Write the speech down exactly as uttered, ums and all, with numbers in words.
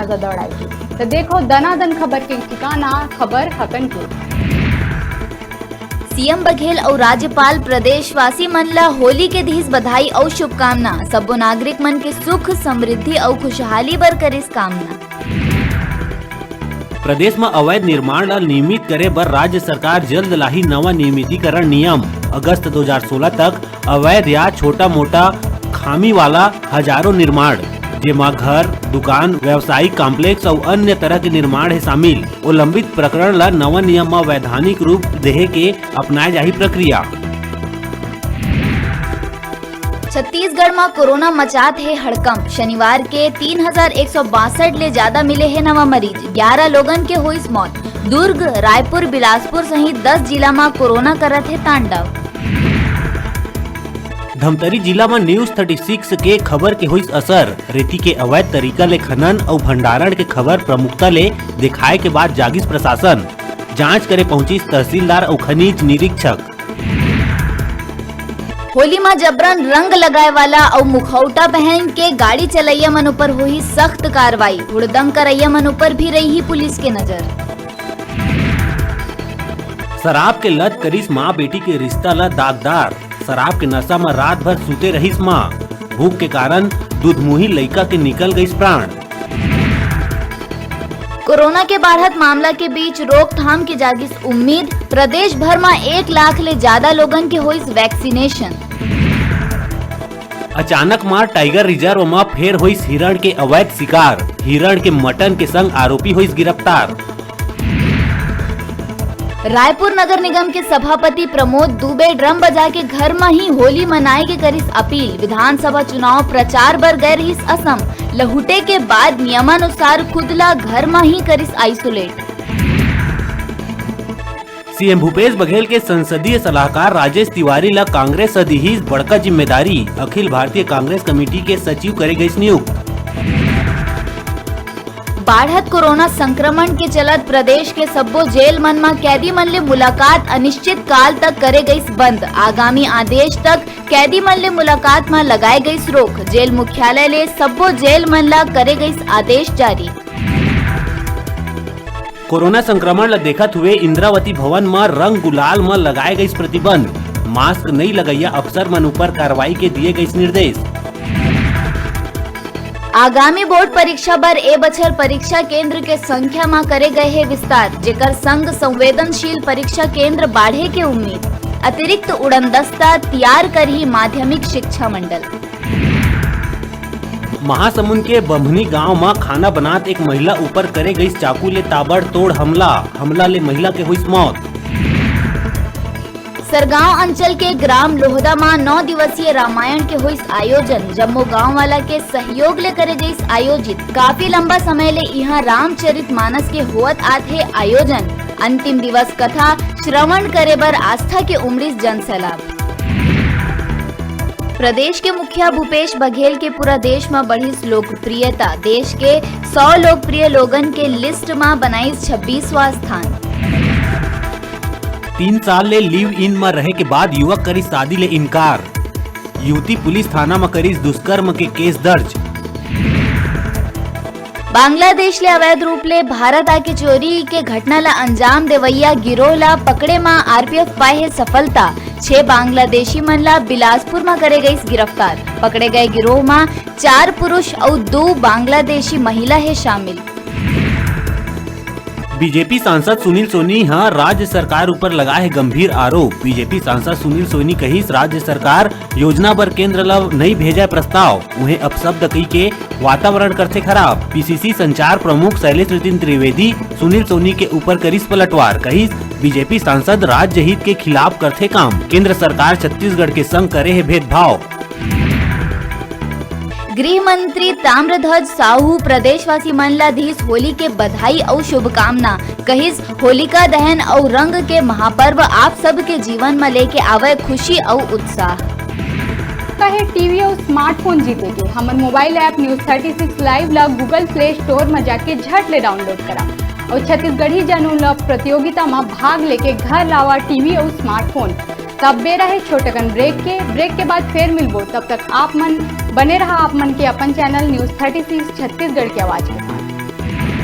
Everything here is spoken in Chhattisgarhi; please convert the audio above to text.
दौड़ाई। तो देखो दनादन खबर के ठिकाना, खबर हकन के। सीएम बघेल अउ राज्यपाल प्रदेशवासी मन ला होली के दिस बधाई अउ शुभकामना। सब्बो नागरिक मन के सुख, समृद्धि अउ खुशहाली बर करिस कामना। प्रदेश म अवैध निर्माण ला नियमित करे बर राज्य सरकार जल्द लाही नवा नियमितीकरण नियम। अगस्त दो हज़ार सोलह तक अवैध या छोटा-मोटा खामी वाला हजारों निर्माण, जेमा घर, दुकान, व्यावसायिक कॉम्प्लेक्स अउ अन्य तरह के निर्माण हे शामिल, ओ लंबित प्रकरण ला नवा नियम म वैधानिक रूप देहे के अपनाए जाही प्रक्रिया। छत्तीसगढ़ म कोरोना मचात हे हड़कंप। शनिवार के तीन हजार एक सौ बासठ ले जादा मिले हे नवा मरीज, ग्यारह लोगन के होइस मौत। दुर्ग, रायपुर, बिलासपुर सहित दस जिला म कोरोना करत हे तांडव। धमतरी जिला म News thirty six के खबर के होइस असर। रेती के अवैध तरीका ले खनन अउ भंडारण के खबर प्रमुखता ले देखाए के बाद जागिस प्रशासन। जांच करे पहुंचिस तहसीलदार अउ खनिज निरीक्षक। होली म जबरन रंग लगाए वाला अउ मुखौटा पहन के गाड़ी चलैया मन ऊपर होही सख्त कार्रवाई। हुड़दंग करैया मन ऊपर भी रही पुलिस के नजर। शराब के लत करिस मां बेटी के रिश्ता ला दागदार। शराब के नशा म रात भर सूते रहिस मां। भूख के कारण दूधमुही लइका के निकल गइस प्राण। कोरोना के बाढ़त मामला के बीच रोकथाम के जागिस उम्मीद। प्रदेश भर म एक लाख ले जादा लोगन के होइस वैक्सीनेशन। अचानक म टाइगर रिजर्व म फेर होइस हिरण के अवैध शिकार। हिरण के मटन के संग आरोपी होइस गिरफ्तार। रायपुर नगर निगम के सभापति प्रमोद दुबे ड्रम बजा के घर म ही होली मनाए के करिस अपील। विधानसभा चुनाव प्रचार बर गए रहिस असम, लहुटे के बाद नियमानुसार खुद ला घर म ही करिस आइसोलेट। सीएम भूपेश बघेल के संसदीय सलाहकार राजेश तिवारी ला कांग्रेस ह दिहिस बड़का जिम्मेदारी, अखिल भारतीय कांग्रेस कमेटी के सचिव करे गइस नियुक्त। बाढ़त कोरोना संक्रमण के चलत प्रदेश के सब्बो जेल मन म कैदी मन ले मुलाकात अनिश्चित काल तक करे गइस बंद। आगामी आदेश तक कैदी मन ले मुलाकात म लगाए गइस रोक। जेल मुख्यालय ले सब्बो जेल मन ला करे गइस आदेश जारी। कोरोना संक्रमण ल देखत हुए इंद्रावती भवन म रंग गुलाल म लगाए गइस प्रतिबंध। मास्क नइ लगइया अफसर मन ऊपर कार्रवाई के दिए गइस निर्देश। आगामी बोर्ड परीक्षा बर ए बछर परीक्षा केंद्र के संख्या म करे गए हे विस्तार, जेकर संग संवेदनशील परीक्षा केंद्र बाढ़े के उम्मीद। अतिरिक्त उड़नदस्ता तियार करही माध्यमिक शिक्षा मंडल। महासमुंद के बम्हनी गांव म खाना बनात एक महिला ऊपर करे गइस चाकू ले ताबड़तोड़ हमला। हमला ले महिला के होइस मौत। सरगांव अंचल के ग्राम लोहदा म नौ दिवसीय रामायण के होइस आयोजन। जम्मो गांव वाला के सहयोग ले करे गइस आयोजित। काफी लंबा समय ले इहां रामचरित मानस के होवत आत हे आयोजन। अंतिम दिवस कथा श्रवण करे बर आस्था के उमड़िस जनसैलाब। प्रदेश के मुखिया भूपेश बघेल के पूरा देश म बढ़िस लोकप्रियता। देश के सौ लोकप्रिय लोगन के लिस्ट म बनाइस छब्बीसवां स्थान। तीन साल ले लिव इन म रहे के बाद युवक करिस शादी ले इनकार। युवती पुलिस थाना म करिस दुष्कर्म के केस दर्ज। बांग्लादेश ले अवैध रूप ले भारत आके चोरी के घटना ला अंजाम देवइया गिरोह ला पकड़े म आरपीएफ पाए हे सफलता। छह बांग्लादेशी मन ला बिलासपुर म करे गइस गिरफ्तार। पकड़े गए गिरोह म चार पुरुष अउ दो बांग्लादेशी महिला हे शामिल। बीजेपी सांसद सुनील सोनी ह राज्य सरकार ऊपर लगाए हे गंभीर आरोप। बीजेपी सांसद सुनील सोनी कहिस, राज्य सरकार योजना बर केंद्र ल नइ भेजय प्रस्ताव, उहें अपशब्द कहिके वातावरण करथे खराब। पीसीसी संचार प्रमुख शैलेश नितिन त्रिवेदी सुनील सोनी के ऊपर करिस पलटवार, कहिस, बीजेपी सांसद राज्य हित के खिलाफ करथे काम, केंद्र सरकार छत्तीसगढ़ के संग करे हे भेदभाव। गृह मंत्री ताम्रध्वज साहू प्रदेशवासी मन ला दिस होली के बधाई अउ शुभकामना। कहिस, होलिका दहन अउ रंग के महापर्व आप सब के जीवन म लेके आवय खुशी अउ उत्साह। कहे टीवी अउ स्मार्टफोन जीते के हमर mobile app News thirty six Live ला Google Play Store म जाके झट ले डाउनलोड करा अउ छत्तीसगढ़ी जनउन ला प्रतियोगिता म भाग लेके घर लावा टीवी अउ स्मार्टफोन। तब बेरा हे छोटकन ब्रेक के। ब्रेक के बाद फेर मिलबो, तब तक आप मन बने रहा आप मन के अपन channel News thirty six Chhattisgarh के आवाज में।